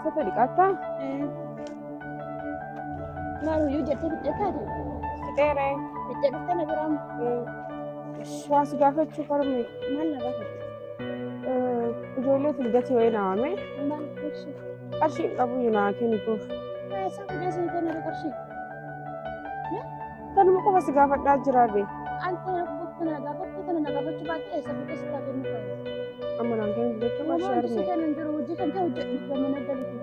Uffata dhiqattaa? Maal hojii jettee fixxee taate? Fixeeree. Fixxee dhuftee na biraa Waa si gaafachuu farmi. Maal na gaafatte? Ijoollee filgatii wayii na waame. Maal qarshii? Qarshii hin qabu naa kennituuf. Eessaa fidee sii kenna qarshii? Kanuma qofa si gaafadhaa jira bee. Anta kana gaafatte kana na gaafachuu baatte eessa fidee si kennu qabu? Amma naan kennitu jechuun qarshii Wanti si harmee. kennu hin jiru hojii kan ta'e hojjedhu gamana galite.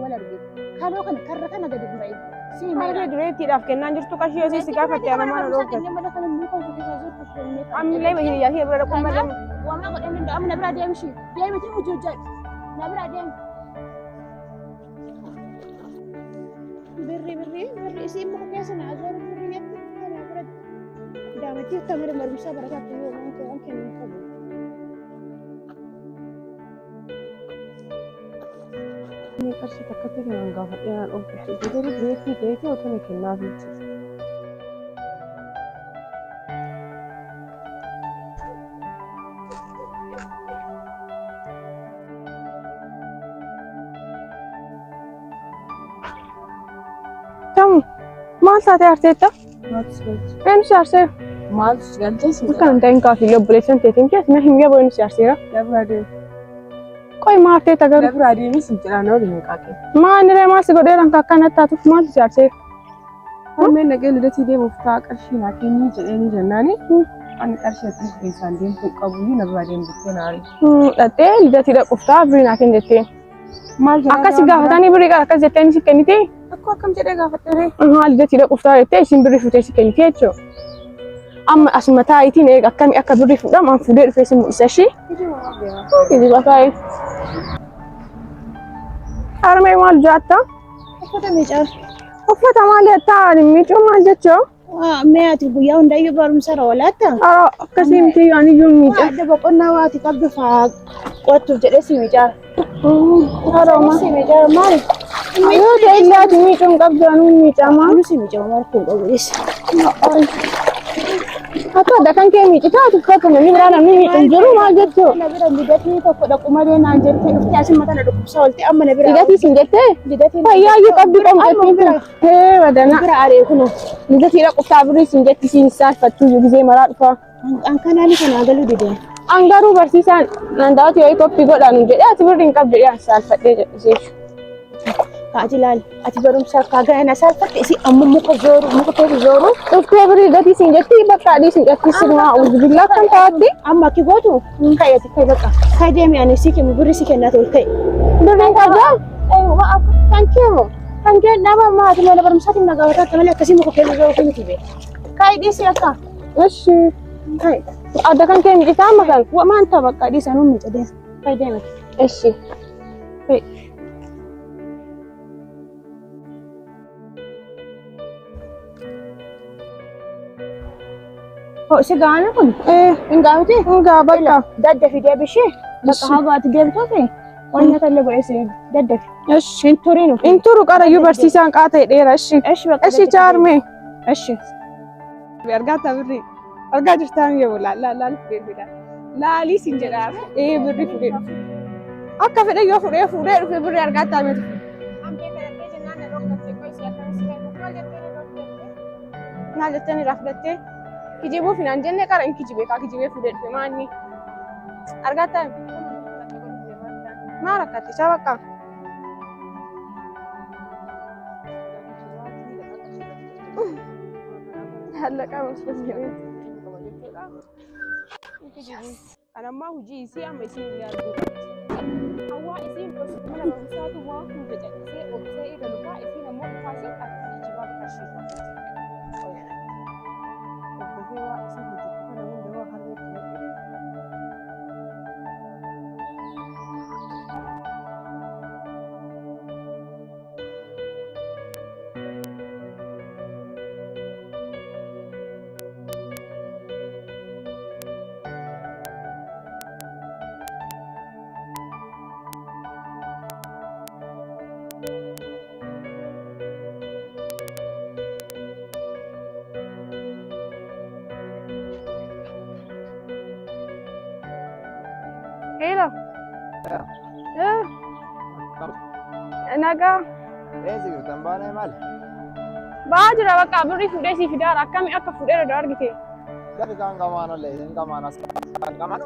Wal argite. Kaloo kana karra kana gadi hin ba'in. Sii Harmee dureettiidhaaf kennaan jirtu qarshii yoo si gaafatte ana maal dhoofte. Ammallee hiriyaa kee bira dhaquun malee. Wamaa godhee hin danda'amu na biraa deemshi. Deemiti hojii hojjedhu. Na biraa deemi. Birri birri birri isii muka keessa na azoru birri nyaatti kana biratti. Daamatti tamara barumsaa barataatti yoo waan ta'e waan kennu qabu. Inni qarshii takkatti kanaan gaafadhee naan dhoofte. Garuu dureettii ta'eeti otoo na kennaaf jechuudha. Tamu maal taatee arteetta? Eenyu si aarseera? Maaltu si galchee si Akka hin ta'in kaafii obboleessan teetiin keessa na hin gabu eenyu si aarseera? Dabra deemi. Qoy maa arteetta garuu? Dabra deemi si jedhaa na waliin qaaqee. Maa inni ree maal si godheera kan akkanatti taatuuf maaltu si aarseera? Harmeen dhaqee lidatii deemuuf ta'a qarshii naa kennii jedheeni jennaani. Ani qarshii ati keessaan deemtu hin qabu na biraa deemu jettee na ari'e. Dhattee lidatii dhaquuf ta'a birrii naa kenni jetteen. Maal jedhaa Akkasi gaafatanii birrii qara akkas jetteen si kennitee? Akkoo akkam jedhee gaafadhe ree? Ahaa lidatii dhaquuf ta'a jettee isin birrii fuutee si kennitee jechuudha. Amma asuma taa'itiin eega akkamii akka birrii fuudhamu an fuudhee dhufee si mul'isa ishii. Kijiba taa'e. Harmee maal jaatta? Uffata miicaa. Uffata maal jettaa? Ani miicuu maal jechuu? Mee ati guyyaa hundayyuu barumsa irra oolaatta? Ara akkasii miti ani iyyuu miica. Adda boqonnaa waati qabdu faa qo'attuuf jedhee si miicaa. Harooma. Si miicaa maali? Yoo ta'e illee ati miicuu hin qabdu anuu miicamaa. Anu si miicaa maal kun qabu dhis. Haa adda kan kee miicitaa ati uffata namni biraa namni miicu hin jiru maal jechuu? Na bira lidatii tokko dhaqu malee naan jettee dhuftee asii mataa na dhukkubsaa oolte amma na bira. Lidatii siin jettee? Lidatii Fayyaa iyyuu qabdi qomqottiin kun. Hee badana. Bira aree kunoo. Lidatii dhaquftaa birrii siin jetti siin saalfattuu iyyuu gizee maraa dhufaa. An kanaani kanaa galuu didee. An garuu barsiisaan naan daawwati wayii koppii godhaa nu jedhee ati birrii hin qabdu jedhee an saalfadhee jedhe isheef. Kaati ilaali ati barumsa akka ga'e na saalfatte isii amma muka zooru muka keessa zooru. Dhuftee birrii gatii siin jetti bakka adii siin jetti sirmaa uzubillah kan taatti. Amma akki gootu ka'i ati ka'i bakka ka'i deemi ani si kennu birrii si kennaa tol ka'i. Birriin qabdaa? Kan keemu kan kee nama maati mana barumsaatiin na gaafataa akka malee akkasii muka keessa zooru miti bee. Ka'i dhiisi akka. Ishi. Ka'i. Adda kan kee miidhisaa amma kan? Waan ta'a bakka dhiisi anuu miidha deema. Ka'i deemi. Ishi. Ka'i. Si gaana kun? Hin gaafate? Hin gaa bakka. Daddafi deebishee bakka haga ati deemtuufi waan nyaata illee godhee si daddafi. Ishi. Hin turiinu. Hin turu qarayyuu barsiisaan qaata hidheera. Ishi. Ishi bakka. Ishi chaarmee. Ishi. Argaa birrii. Argaa jirtaa mi'a laal laal laal fudhee fida. Laalii siin jedhaa ee birrii fudhee dhufe. Akka fedhe yoo fudhee fuudhee dhufe birrii argaa taa'ee dhufe. Maal jettee irraa fudhattee? Kijibuuf naan jenne qara hin kijibee kaa kijibee fuudhee dhufe maanni. Argaa taa'e. Maal rakkatte isaa bakka. Hallaqaa masfas jedhee. Kan ammaa hojii isii amma isiin illee arguu qabdi. Hawwaa isiin osoo mana barumsaatu waa hunda callisee obsee irra lufaa isiin ammoo dhufaa isiin ati kijibaa qarshii irraa fuute. Hordofee waa isiin hojjettu kana hunda waa harmeetti naqe. Nagaa. Eessa jirtan baanee maali? Ba'aa jira bakka birrii fuudhee sii fidaara akkami akka fuudhee irra argite. Lafi kaan qamaan olle isin qamaan as qamaan.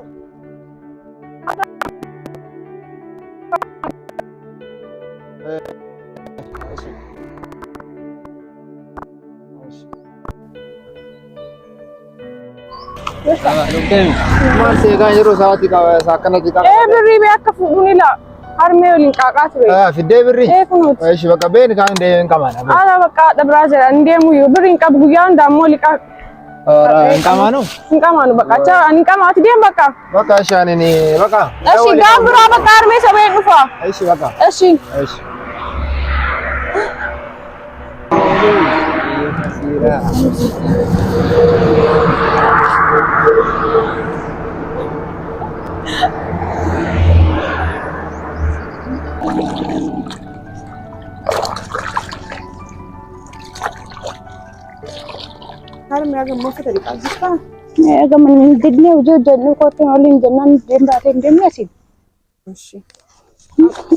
Eshi. Eshi. Maal seeqaa jiru sa'aatii qaba akkanatti qaba. Ee birrii bee akka fuudhu ni laa. Harmee waliin qaaqaa ture. Fiddee birrii. Ee kunuuti. Eshi bakka beeni kaan deemeen qamaan. Haala bakka dabraa jira hin deemu yoo birrii hin qabu guyyaa hundaa immoo liqaa Hin qamaanu? hin qamaanu bakka acha ani hin qamaati deem bakka. Bakka ishaaniin bakka. Eshi gaaf biraa bakka harmee sabeen dhufa. Eshi bakka. Eshi. Eshi. Harmee haga uffata dhiqaa jirtaa? Egaa manni didnee hojii hojjennu kootti waliin jennaan deem baatee hin deemne asiin. Ishi.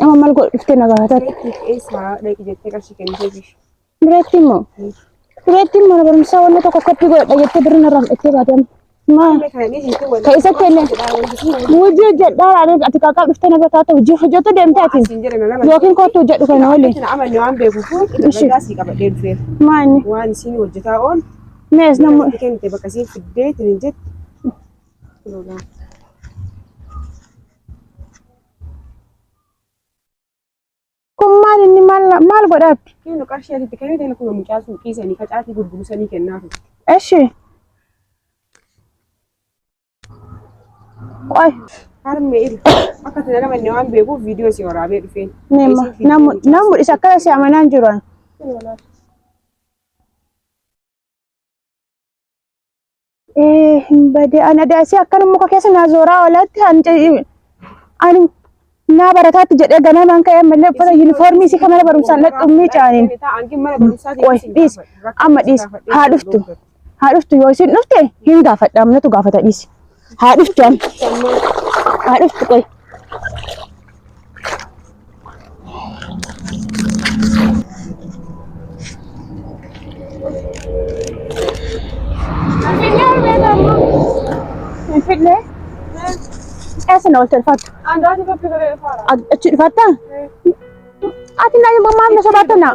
Amma maal godhu dhuftee na gaafatatte. Eessa dhaqi jettee qarshii kenniteefi? Bireetti immoo. Bireetti mana barumsaa wanna tokko koppii godhadha jettee birrii narraa fudhattee baate amma. Maa Kana dhiisii ka isa kenne hojii hojjedhaa raadee ati qaqqab dhuftee na bira taate hojii hojjettu deemtee ati. Siin jedhe nama. Yookiin kootti hojjedhu kana waliin. Kana amanne waan beekuuf ragaa sii qabadhee dhufeera. Maa inni Waan isiin hojjetaa oolu mees namu itti kennite bakka isiin fiddee ittiin jette. Kun maal inni maal maal godhaatti? Kennu qarshii ati itti kennite kun mucaa suuqii sanii facaatii gurguru sanii kennaaf. Eshi. Qoy. Harmee ila akka itti amanne waan beekuuf viidiyoo si waraabee dhufeen. Neema namu namu isa akkana si amanaan jiru. Ee hin badee ana daasii akkana muka keessa naa zooraa oolatti ani naa barataatti jedhee ganamaan ka'ee ammallee uffata yuunifoormii isii kan mana barumsaan dhaqxummii caaniin. Qoy dhiisi amma dhiisi haa dhuftu haa dhuftu yoo isin dhufte hin gaafadha amnatu gaafata dhiisi haa dhuftu amma haa dhuftu qoy. Finfinnee eessa na ooltee dhufaattu? Andaati koppii godhee dhufaara. Achi dhufaattaa? Ati na maaf na sodaattu na?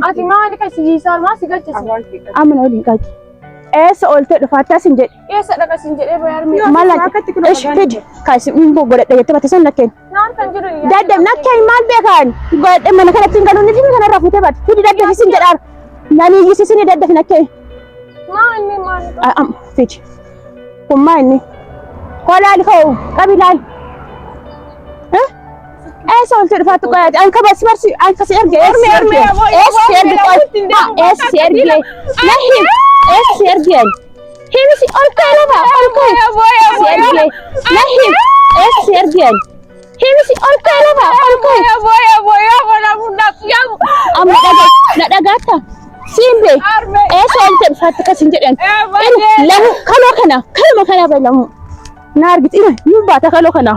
Ati maali kan si jiisaa maal si galchisi? Amma na waliin qaaqi. Eessa ooltee dhufaattaa sin jedhe? Eessa dhaqa sin jedhee bayar harmee. Maal Ish fidi kaasi godhadha jettee baate san nakkeen. Naan kan jiru Daddab nakkeen maal beekan? Godhadhe mana kanatti hin galuun ni kanarraa fuutee baate. Fidi daddafi sin jedhaan. Nani iyyisiisini daddafi nakkeen. Maa inni maal? Am fidi. Kun maa inni? Koo laali koo qabi laali. Eessa ooltee dhufaattu qoyaati? An kaba si barsi an kasi erge eessa si erge? Eessa si erge qoy? Eessa si erge? Na him eessa si erge ani? Himi si ol ka'e lafa ol ka'e. Si erge na him eessa si erge ani? Himi si ol ka'e lafa ol ka'e. Amma dhaga na dhagaatta. Siin bee eessa ooltee dhufaattu kas hin jedhan. Lamu kaloo kana kaluma kana bai lamu. Na argiti ina ni baata kaloo kana.